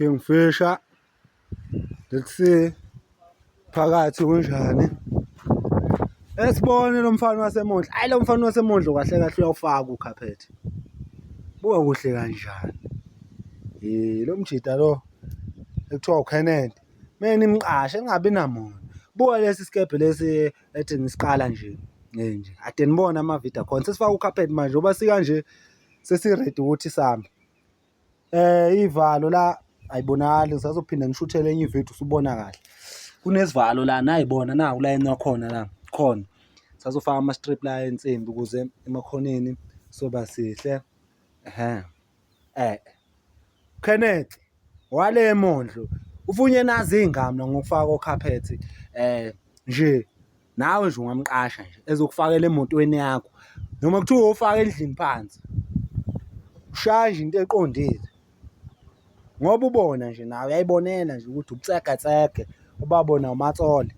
Kingfisher. Let's see phakathi kunjani. Esibone lo mfana waseMondlo. Hayi lo mfana waseMondlo kahle kahle uyawufaka ukhaphethe. Buka kuhle kanjani. Eh lo mjita lo ekuthiwa uKenneth. Mina nimqashe ningabi namona. Buka lesi sikebhe lesi ethi ngisiqala nje. Nje. Ade nibona amavidiyo akhona. Sesifaka ukhaphethe manje ngoba sikanje sesi-ready ukuthi sambe. Ivalo la ayibonakali ngisazophinda ngishuthele enye ividiyo usubona kahle. Kunesivalo la nayibona nawu ulayini wakhona la khona. Sazofaka ama-strip la ensimbi ukuze emakhoneni soba sihle. Ehhe. Eh. Kenneth wale Mondlo ufunye nazi iy'ngamla ngokufaka okhaphethi nje nawe nje ungamqasha nje ezokufakela emotweni yakho noma kuthiwa ufake endlini phansi ushaya nje into eqondile ngoba ubona nje nawe uyayibonela nje ukuthi ubutsegetsege ubabona umatsole.